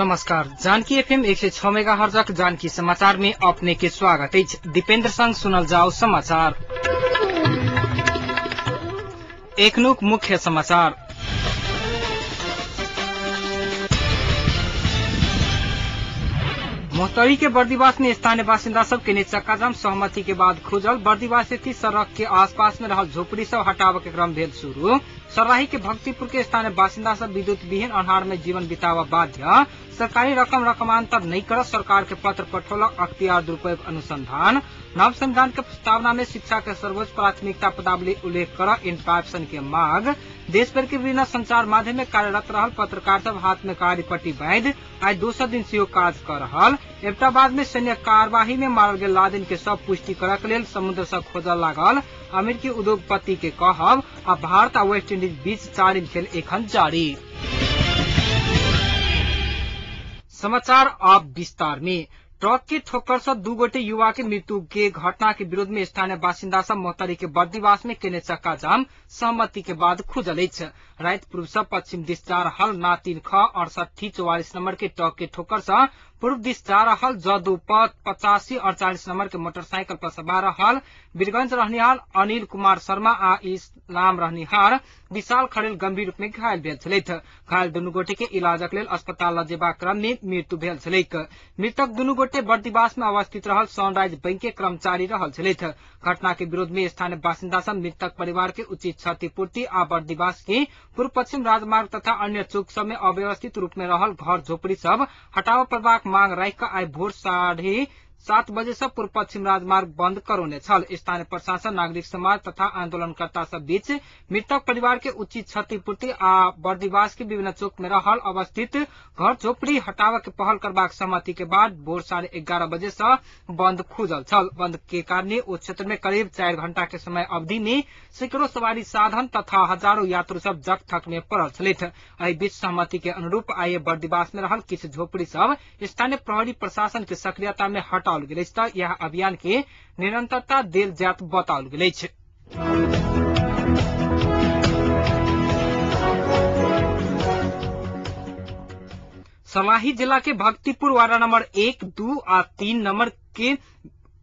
नमस्कार, जानकी एफएम 106 मेगाहर्जक जानकी समाचार में अपने के स्वागत अछि। दीपेंद्र संग सुनल जाओ समाचार। एखनुक मुख्य समाचार। मोहतरी के बर्दिवास में स्थानीय बासिन्दा सब के चक्काजाम सहमति के बाद खुजल। बर्दिवास स्थित सड़क के आसपास में रहल झोपड़ी सब हटाव के क्रम भेल शुरू। सर्लाही के भक्तिपुर के स्थानीय बासिन्दा सब विद्युत विहीन अन्हार में जीवन बितावा बाध्य। सरकारी रकम रकमांतर नहीं कर सरकार के पत्र पठौलक अख्तियार दुरुपयोग अनुसंधान। नव संविधान के प्रस्तावना में शिक्षा के सर्वोच्च प्राथमिकता पदावली उल्लेख कर इनपाप्सन के मांग। देशभर के विभिन्न संचार माध्यम में कार्यरत रहल पत्रकार सब हाथ में कारी पट्टी बांधि आज दोसर दिन सेहो काज कर रहल। एबटाबाद में सैन्य कार्यवाही में मारल गेल लादेन के सब पुष्टि करक लेल समुद्र से खोजल लागल अमेरिकी उद्योगपति के कहब। आ भारत आ वेस्ट इंडीज बीच चारिम खेल एखन जारी। समाचार अब विस्तार में। ट्रक के ठोकर से दू गोटे युवा के मृत्यु के घटना के विरोध में स्थानीय बासिन्दा सब मोहतरी के बर्दिवास में केने चक्का जाम सहमति के बाद खुजल अछि। राति पूर्व से पश्चिम दिस जा रहल ना 3 ख 68 44 नंबर के ट्रक के ठोकर से पूर्व दिस जा रहल ज 2 प 85 48 नंबर के मोटरसाइकिल पर सवार रहल वीरगंज रहनिहार अनिल कुमार शर्मा आ इस्लाम रहनिहार विशाल खड़ेल गंभीर रूप में घायल भेल छलथि। घायल दुनू गोटे के इलाजक लेल अस्पताल ल जेबाक क्रम में मृत्यु भेल छलैक। मृतक दुनू गोटे बर्दिवास में अवस्थित रहल सनराइज बैंक के कर्मचारी रहल छलथि। घटना के विरोध में स्थानीय बासिन्दा सब मृतक परिवार के उचित क्षतिपूर्ति आ बर्दिवास के पूर्व पश्चिम राजमार्ग तथा अन्य चौक सब में अव्यवस्थित रूप में रहल घर झोपड़ी सब हटाव पड़बाक मांग राखि कऽ आइ भोर 7:30 बजे से पूर्व पश्चिम राजमार्ग बंद करौने छल। स्थानीय प्रशासन, नागरिक समाज तथा आंदोलनकर्ता सब बीच मृतक परिवार के उचित क्षतिपूर्ति आ बर्दिवास के विभिन्न चौक में रहल अवस्थित घर झोपड़ी हटाव के पहल करबाक सहमति के बाद भोर 11:30 बजे से बंद खुजल छल। बंद के कारण ओ क्षेत्र में करीब 4 घंटा के समय अवधि में सैकड़ों सवारी साधन तथा हजारों यात्रु सब जक थक में पड़ल छलथि। एहि बीच सहमति के अनुरूप आइ बर्दिवास में रहल किछु झोपड़ी सब स्थानीय प्रहरी प्रशासन के सक्रियता में हटाओल गेल अछि त यह अभियान के निरंतरता देल जायत बताओल गेल अछि। सर्लाही जिला के भक्तिपुर वार्ड नंबर 1, 2 आ 3 नंबर के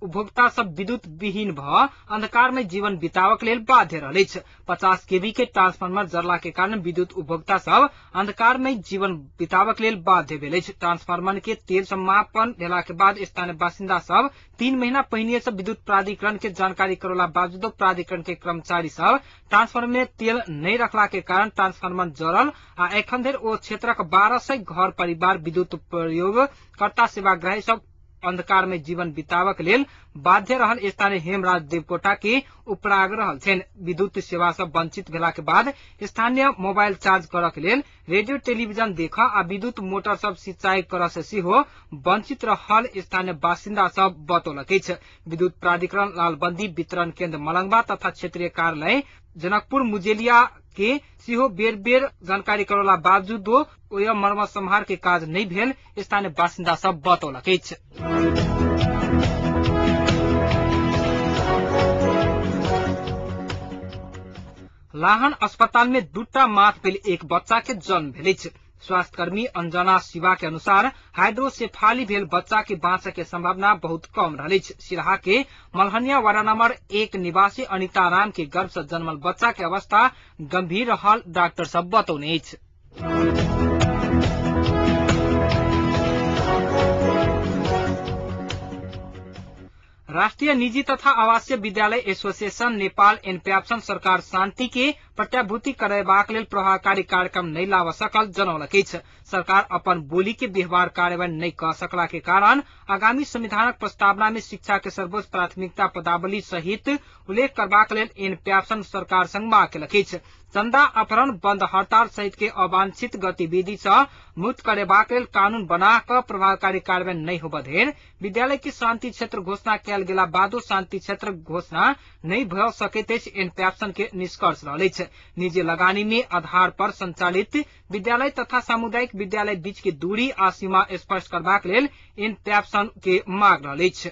उपभोक्ता सब विद्युत विहीन भ अंधकार में जीवन बितावक लेल बाध्य रहल अछि। 50 केवी के ट्रांसफार्मर जरला के कारण विद्युत उपभोक्ता सब अंधकार में जीवन बितावक लेल बाध्य भेल अछि। ट्रांसफार्मर के तेल समापन भेला के बाद स्थानीय बासिन्दा सब 3 महीना पहिने से विद्युत प्राधिकरण के जानकारी करौला बावजूदो प्राधिकरण के कर्मचारी सब ट्रांसफार्मर में तेल नहीं रखला के कारण ट्रांसफार्मर जरल आ एखन धरि ओ क्षेत्रक 1200 घर परिवार विद्युत प्रयोगकर्ता सेवाग्राही सब अंधकार में जीवन बितावक लेल बाध्य रहल स्थानीय हेमराज देवकोटा के उपराग रहल छनि। विद्युत सेवा से वंचित भेला के बाद स्थानीय मोबाइल चार्ज करक लेल रेडियो टेलीविजन देख आ विद्युत मोटर सब सिंचाई करऽ से सेहो वंचित रहल स्थानीय बासिन्दा सब बतौलक अछि। विद्युत प्राधिकरण लालबंदी वितरण केन्द्र मलंगवा तथा क्षेत्रीय कार्यालय जनकपुर मुजेलिया के सेहो बेर बेर जानकारी करौला बावजूदो ओय मरम्मत सम्हार के काज नहीं भेल स्थानीय बासिन्दा सब बतौलक अछि। लाहन अस्पताल में 2 माथ भेल एक बच्चा के जन्म भेल अछि। स्वास्थ्यकर्मी अंजना शिवा के अनुसार हाइड्रोसेफाली भेल बच्चा के बाँचय के संभावना बहुत कम रहल अछि। सिराहा के मलहनिया वार्ड नंबर 1 निवासी अनिता राम के गर्भ से जन्मल बच्चा के अवस्था गंभीर रहल डॉक्टर सब बतौने अछि। राष्ट्रिय निजी तथा आवासीय विद्यालय एसोसिएशन नेपाल एनप्याप्सन सरकार शान्ति के प्रत्याभूति करेबाक लेल प्रभावकारी कार्यक्रम नहि लाबऽ सकल जनौलक अछि। सरकार अपन बोली के व्यवहार कार्यान्वयन नहि कऽ सकला के कारण आगामी संविधानक प्रस्तावना में शिक्षा के सर्वोच्च प्राथमिकता पदावली सहित उल्लेख करबाक लेल एनप्याप्सन सरकार संग माग केलक अछि। चंदा अपहरण, बंद हड़ताल सहित के अवांछित गतिविधि से मुक्त करेबाक लेल कानून बना कऽ प्रभावकारी कार्यान्वयन नहि होबऽ धरि विद्यालय के शांति क्षेत्र घोषणा कयल गेला बादो शांति क्षेत्र घोषणा नहि भऽ सकैत अछि एनप्याप्सन के निष्कर्ष रहल अछि। निजी लगानी में आधार पर संचालित विद्यालय तथा सामुदायिक विद्यालय बीच के दूरी आ सीमा स्पष्ट करबाक लेल एनप्याप्सन के माग रहल अछि।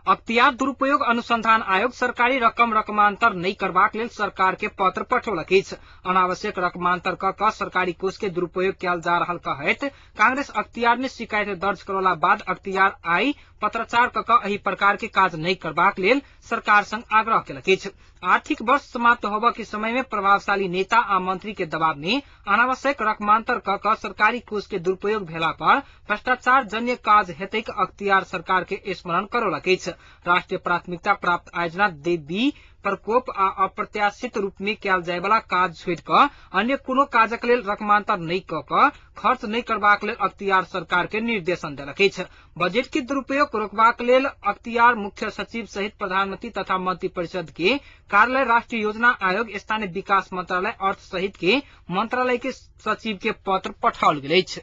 अख्तियार दुरुपयोग अनुसंधान आयोग सरकारी रकम रकमांतर नहीं करबाक लेल सरकार के पत्र पठौलक अछि। अनावश्यक रकमांतर क क सरकारी कोष के दुरुपयोग कयल जा रहल कहैत कांग्रेस अख्तियार में शिकायत दर्ज करौला बाद अख्तियार आई पत्राचार क क एहि प्रकार के काज नहीं करबाक लेल सरकार संग आग्रह केलक अछि। आर्थिक वर्ष समाप्त होबय के समय में प्रभावशाली नेता आ मंत्री के दबाव में अनावश्यक रकमांतर क क सरकारी कोष के दुरुपयोग भेला पर भ्रष्टाचार जन्य काज हेतैक अख्तियार सरकार के स्मरण करौलक अछि। राष्ट्रीय प्राथमिकता प्राप्त आयोजना देवी प्रकोप आ अप्रत्याशित रूप में कयल जायवला काज छोड़ि क अन्य कोनो काजक लेल रकमांतर नहि क क खर्च नहि करबाक लेल अख्तियार सरकार के निर्देशन देलक अछि। बजट के दुरुपयोग रोकबाक लेल अख्तियार मुख्य सचिव सहित प्रधानमंत्री तथा मंत्री परिषद के कार्यालय, राष्ट्रीय योजना आयोग, स्थानीय विकास मंत्रालय, अर्थ सहित के मंत्रालय के सचिव के पत्र पठाओल गेल अछि।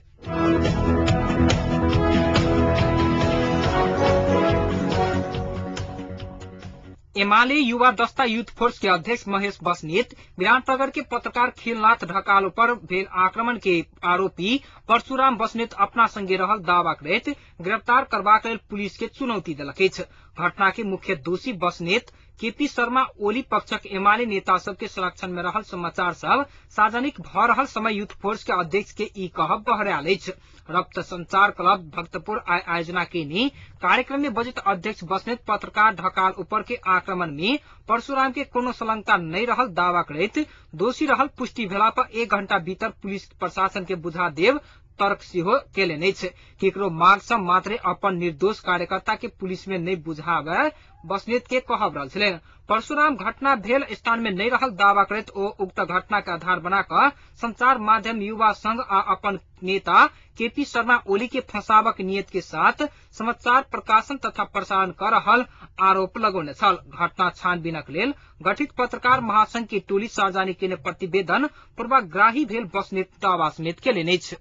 एमाले युवा दस्ता यूथ फोर्स के अध्यक्ष महेश बस्नेत विराटनगर के पत्रकार खिलनाथ ढकाल पर भेल आक्रमण के आरोपी परशुराम बस्नेत अपना संगे रहल दावा करैत गिरफ्तार करबाक लेल पुलिस के चुनौती देलक अछि। घटना के मुख्य दोषी बस्नेत केपी शर्मा ओली पक्षक एमाले नेता सबके संरक्षण में रहल समाचार सब सार्वजनिक भ रहल समय यूथ फोर्स के अध्यक्ष के ई कहब बहरायल अछि। रक्त संचार क्लब भक्तपुर आय आयोजना केने कार्यक्रम में बजट अध्यक्ष बस्नेत पत्रकार ढकाल ऊपर के आक्रमण में परशुराम के कोनो संलग्नता नहीं रहल दावा करैत दोषी रहल पुष्टि भेला पर 1 घंटा भीतर पुलिस प्रशासन के बुझा देव तर्क सेहो केलनि अछि। केकरो मांग सँ मात्रे अपन निर्दोष कार्यकर्ता के पुलिस में नहीं बुझावे बस्नेत के कहब रहल छलनि। परशुराम घटना भेल स्थान में नहीं रहल दावा करैत ओ उक्त घटना के आधार बना क संचार माध्यम युवा संघ आ अपन नेता केपी शर्मा ओली के फंसावक नियत के साथ समाचार प्रकाशन तथा प्रसारण कर रहल आरोप लगौने छल। घटना छानबीनक लेल गठित पत्रकार महासंघ के टोली सार्वजनिक केने प्रतिवेदन पूर्वाग्राही भेल बस्नेत दावा समेत केलनि अछि।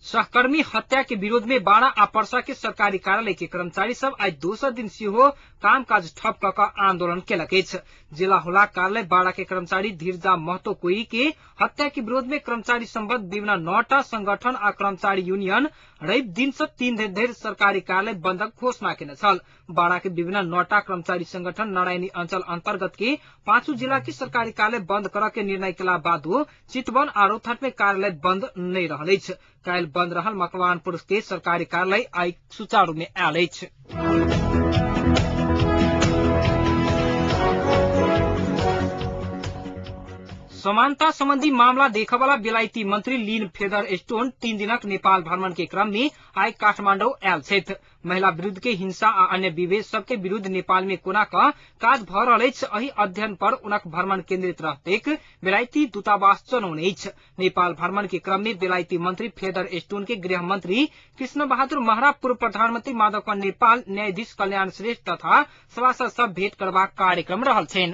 सहकर्मी हत्या के विरोध में बारा आ पर्सा के सरकारी कार्यालय के कर्मचारी सब आज दोसर दिन सेहो कामकाज ठप क क आंदोलन केलक अछि। जिला हुला कार्यालय बारा के कर्मचारी धीरजा महतो कोई के हत्या के विरोध में कर्मचारी संबद्ध विभिन्न 9टा संगठन आ कर्मचारी यूनियन रवि दिन से 3 दिन धरि सरकारी कार्यालय बंदक घोषणा केने छल। बारा के विभिन्न 9टा कर्मचारी संगठन नारायणी अंचल अंतर्गत के 5 जिला के सरकारी कार्यालय बंद करऽ के निर्णय केला बादो चितवन आ रौतहट में कार्यालय बंद नहीं रहल अछि। काल्हि बंद रहल मकवानपुर के सरकारी कार्यालय आइ सुचारू में आयल अछि। समानता संबंधी मामला देखबला बेलायती मंत्री लीन फेदर स्टोन 3 दिनक नेपाल भ्रमण के क्रम में आइ काठमाडौँ आयल छथि। महिला विरूद्ध के हिंसा आ अन्य विभेद सबके विरूद्ध नेपाल में कोना क काज भ रहल अछि एहि अध्ययन पर उनक भ्रमण केन्द्रित रहतेक बेलायती दूतावास जनौने अछि। नेपाल भ्रमण के क्रम में बेलायती मंत्री फेदर स्टोन के गृह मंत्री कृष्ण बहादुर महरा, पूर्व प्रधानमंत्री माधव कुमार नेपाल, न्यायाधीश कल्याण श्रेष्ठ तथा सभासद सब भेंट करबाक कार्यक्रम रहल छनि।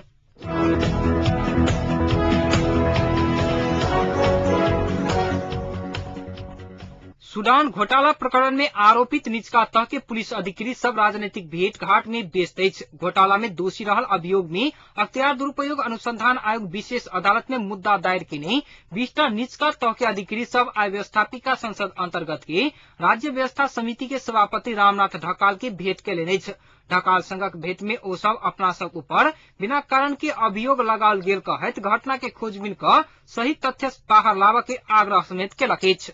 सुडान घोटाला प्रकरण में आरोपित निचका तह के पुलिस अधिकारी सब राजनीतिक भेंटघाट में व्यस्त अछि। घोटाला में दोषी रहल अभियोग में अख्तियार दुरुपयोग अनुसंधान आयोग विशेष अदालत में मुद्दा दायर केने 20टा निचका तह के अधिकारी सब आय व्यवस्थापिका संसद अंतर्गत के राज्य व्यवस्था समिति के सभापति रामनाथ ढकाल के भेंट केलनि अछि। ढकाल संगक भेंट में ओ सब अपना सब ऊपर बिना कारण के अभियोग लगाओल गेल कहैत घटना के खोजबीन क सही तथ्य बाहर लाबऽ के आग्रह समेत केलक अछि।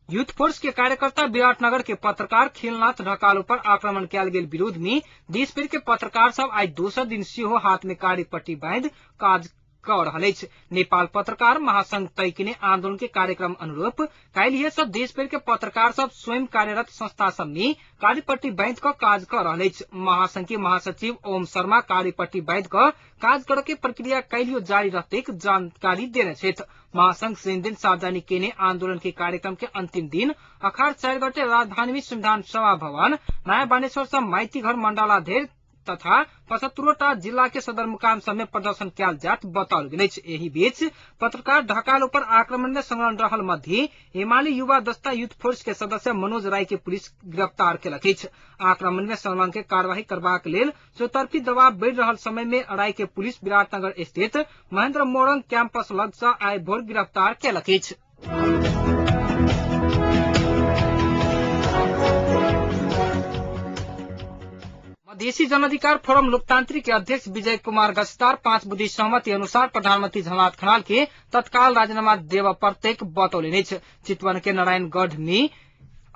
यूथ फोर्स के कार्यकर्ता विराटनगर के पत्रकार खिलनाथ ढकाल पर आक्रमण कयल गेल विरोध में देशभर के पत्रकार सब आज दोसर दिन सेहो हाथ में कारी पट्टी बांधि काज क रहल अछि। नेपाल पत्रकार महासंघ तय केने आंदोलन के कार्यक्रम अनुरूप काल्हिए से देशभर के पत्रकार सब स्वयं कार्यरत संस्था सब में कार्यपट्टी बांधि क काज क रहल अछि। महासंघ के महासचिव ओम शर्मा कार्यपट्टी बांधि क काज करे के प्रक्रिया काल्हियो जारी रहतेक जानकारी देने छथि। महासंघ शनि दिन सार्वजनिक केने आंदोलन के कार्यक्रम के अंतिम दिन अखाड़ 4 गते राजधानी में संविधान सभा भवन नयाँ बानेश्वर से माइती घर मंडाला धरि तथा 75टा जिला के सदरमुकाम सब में प्रदर्शन कयल जात बताओल गेल अछि। एहि बीच पत्रकार ढकाल ऊपर आक्रमण में संलग्न रहल मध्य एमाले युवा दस्ता यूथ फोर्स के सदस्य मनोज राय के पुलिस गिरफ्तार केलक अछि। आक्रमण में संलग्न के कार्यवाही करबाक लेल चौतरफी दबाव बढ़ि रहल समय में राय के पुलिस विराटनगर स्थित महेंद्र मोरंग कैंपस लग से आइ भोर गिरफ्तार केलक अछि। मधेसी जनअधिकार फोरम लोकतांत्रिक के अध्यक्ष विजय कुमार गच्छदार 5 बुँदी सहमति अनुसार प्रधानमंत्री झलनाथ खनाल के तत्काल राजीनामा देव प्रत्येक बतौलनि अछि। चितवन के नारायणगढ़ में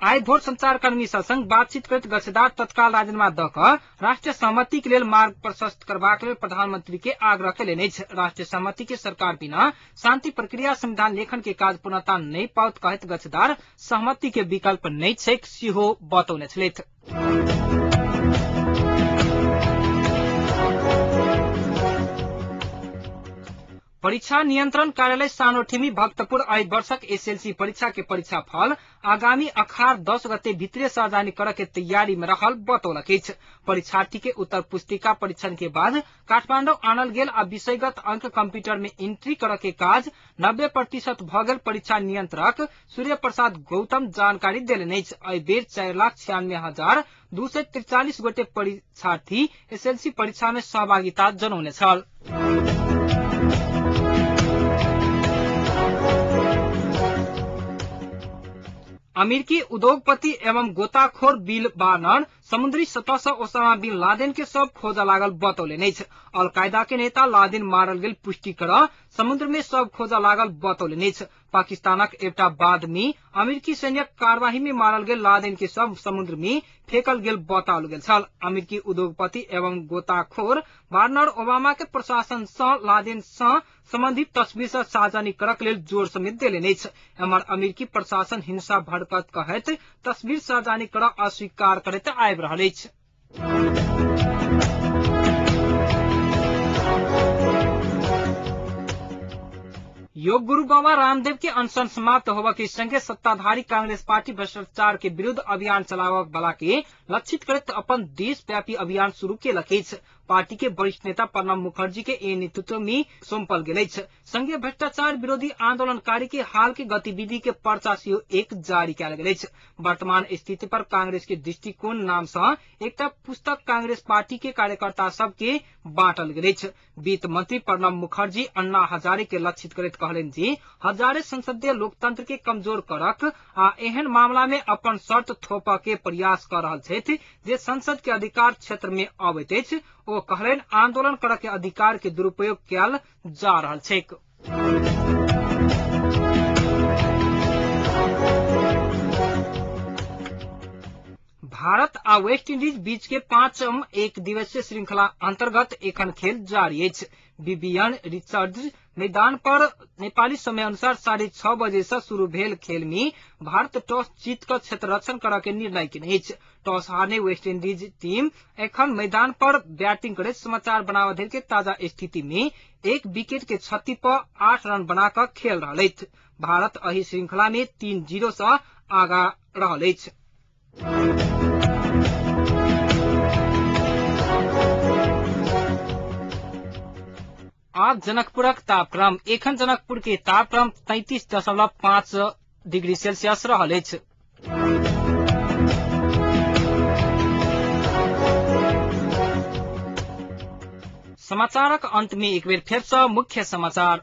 आइ भोर संचारकर्मी संग बातचीत करैत गच्छदार तत्काल राजीनामा द क राष्ट्रीय सहमति के लेल मार्ग प्रशस्त करबाक लेल प्रधानमंत्री के आग्रह केलनि अछि। राष्ट्रीय सहमति के सरकार बिना शांति प्रक्रिया संविधान लेखन के काज पूर्णता नहि पाओत कहैत गच्छदार सहमति के विकल्प नहि छैक सेहो बतौने छलथि। परीक्षा नियंत्रण कार्यालय सानोठिमी भक्तपुर एहि वर्षक एसएलसी परीक्षा के परीक्षा फल आगामी अखार 10 गते भितरे सार्वजनिक करऽ के तैयारी में रहल बतौलक अछि। परीक्षार्थी के उत्तर पुस्तिका परीक्षण के बाद काठमांडौ आनल गेल आ विषयगत अंक कंप्यूटर में एंट्री करऽ के काज 90% भ गेल परीक्षा नियंत्रक सूर्य प्रसाद गौतम जानकारी देलनि अछि। एहि बेर 4,96,243 गोटे परीक्षार्थी एसएलसी परीक्षा में सहभागिता जनौने छल। अमेरिकी उद्योगपति एवं गोताखोर बिल बार्नर समुद्री सतह से ओसामा बिन लादेन के शव खोज लागल बतौलनि अछि। अलकायदा के नेता लादेन मारल गेल पुष्टि कर समुद्र में शव खोज लागल बतौलनि अछि। पाकिस्तानक एकटा बाद में अमेरिकी सैन्य कार्यवाही में मारल गेल लादेन के शव समुद्र में फेकल गेल बताओल गेल छल। अमेरिकी उद्योगपति एवं गोताखोर बार्नर ओबामा के प्रशासन सँ लादेन सँ संबंधित तस्वीर सँ सार्वजनिक करक लेल जोर समेत देलनि अछि। एम्हर अमेरिकी प्रशासन हिंसा भड़कत कहैत तस्वीर सार्वजनिक कर अस्वीकार करैत आबि रहल अछि। योग गुरु बाबा रामदेव के अनशन समाप्त होबा के संगे सत्ताधारी कांग्रेस पार्टी भ्रष्टाचार के विरुद्ध अभियान चलाबऽ वाला के लक्षित करैत अपन देशव्यापी अभियान शुरू केलक अछि। पार्टी के वरिष्ठ नेता प्रणब मुखर्जी के एहि नेतृत्व में सौंपल गेल अछि। संगे भ्रष्टाचार विरोधी आंदोलनकारी के हाल के गतिविधि के पर्चा सेहो एक जारी कयल गेल अछि। वर्तमान स्थिति पर कांग्रेस के दृष्टिकोण नाम सँ एकटा पुस्तक कांग्रेस पार्टी के कार्यकर्ता सब के बांटल गेल अछि। वित्त मंत्री प्रणब मुखर्जी अन्ना हजारे के लक्षित करैत कहलनि जे हजारे संसदीय लोकतंत्र के कमजोर करक आ एहन मामला में अपन शर्त थोपऽ के प्रयास क रहल छथि जे संसद के अधिकार क्षेत्र में अबैत अछि। ओ कहलनि आंदोलन करऽ के अधिकार के दुरुपयोग कयल जा रहल छैक। भारत आ वेस्ट इंडीज बीच के 5म एक दिवसीय श्रृंखला अंतर्गत एखन खेल जारी अछि। विवियन रिचर्ड्स मैदान पर नेपाली समय अनुसार 6:30 बजे से शुरू भेल खेल में भारत टॉस जीत कर क्षेत्ररक्षण करऽ के निर्णय केने अछि। टॉस हारने वेस्ट इंडीज टीम एखन मैदान पर बैटिंग करैत समाचार बनाबऽ धरि के ताजा स्थिति में 1 विकेट के क्षति पर 8 रन बनाकर खेल रहल अछि। भारत एहि श्रृंखला में 3-0 से आगा रहल अछि। आज जनकपुरक तापक्रम एखन जनकपुर के तापक्रम 33.5 डिग्री सेल्सियस रहल अछि। समाचारक अंत में एक बेर फेर सँ मुख्य समाचार।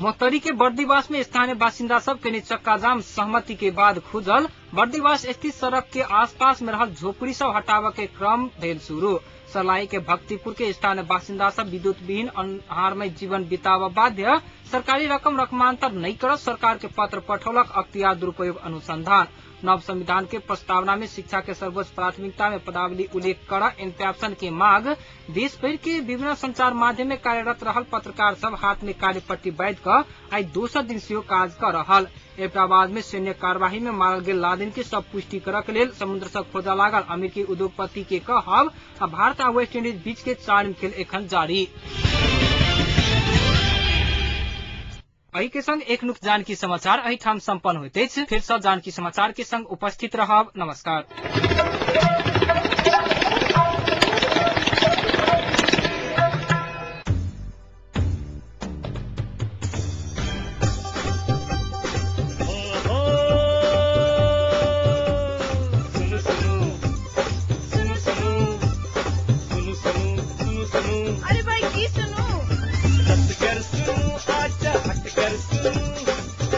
मोहतरी के बर्दिवास में स्थानीय बासिन्दा सब के चक्काजाम सहमति के बाद खुजल बर्दिवास स्थित सड़क के आसपास में रहल झोपड़ी सब हटाव के क्रम भेल शुरू। सलाई के भक्तिपुर के स्थानीय बासिन्दा सब विद्युत विहीन अन्हारमय जीवन बिताव बाध्य, सरकारी रकम रकमांतर नहीं कर सरकार के पत्र पठौलक अख्तियार दुरुपयोग अनुसंधान। नव संविधान के प्रस्तावना में शिक्षा के सर्वोच्च प्राथमिकता में पदावली उल्लेख कर एनप्याप्सन के मांग। देश भर के विभिन्न संचार माध्यम में कार्यरत रहल पत्रकार सब हाथ में कार्यपट्टी बांधि क आइ दोसर दिन सेहो काज कर रहल। एबटाबाद में सैन्य कार्यवाही में मारल गेल लादेन के सब पुष्टि करक के लेल समुद्र से खोजा लागल अमेरिकी उद्योगपति के कहब। आ भारत आ वेस्ट इंडीज बीच के 4 खेल एखन जारी। एहि के संग एखनुक जानकी समाचार एहिठाम सम्पन्न होइत अछि। फेर सँ जानकी समाचार के संग उपस्थित रहब। नमस्कार। अरे भाई की सुनू?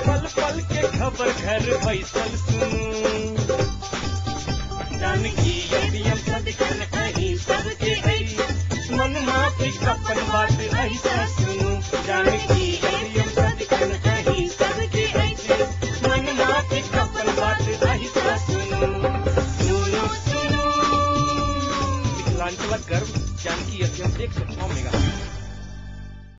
पल पल के खबर घर बैसल सुनू, जानकी एफएम सदिखन अहीं सबके अछि, मन माफिक अपन बात अहीं सुनू। जानकी एफएम सदिखन अहीं सबके अछि, मन माफिक अपन बात अहीं सुनू। सुनू सुनू मिथिलांचलक गर्व जानकी एफएम 106 मेगा।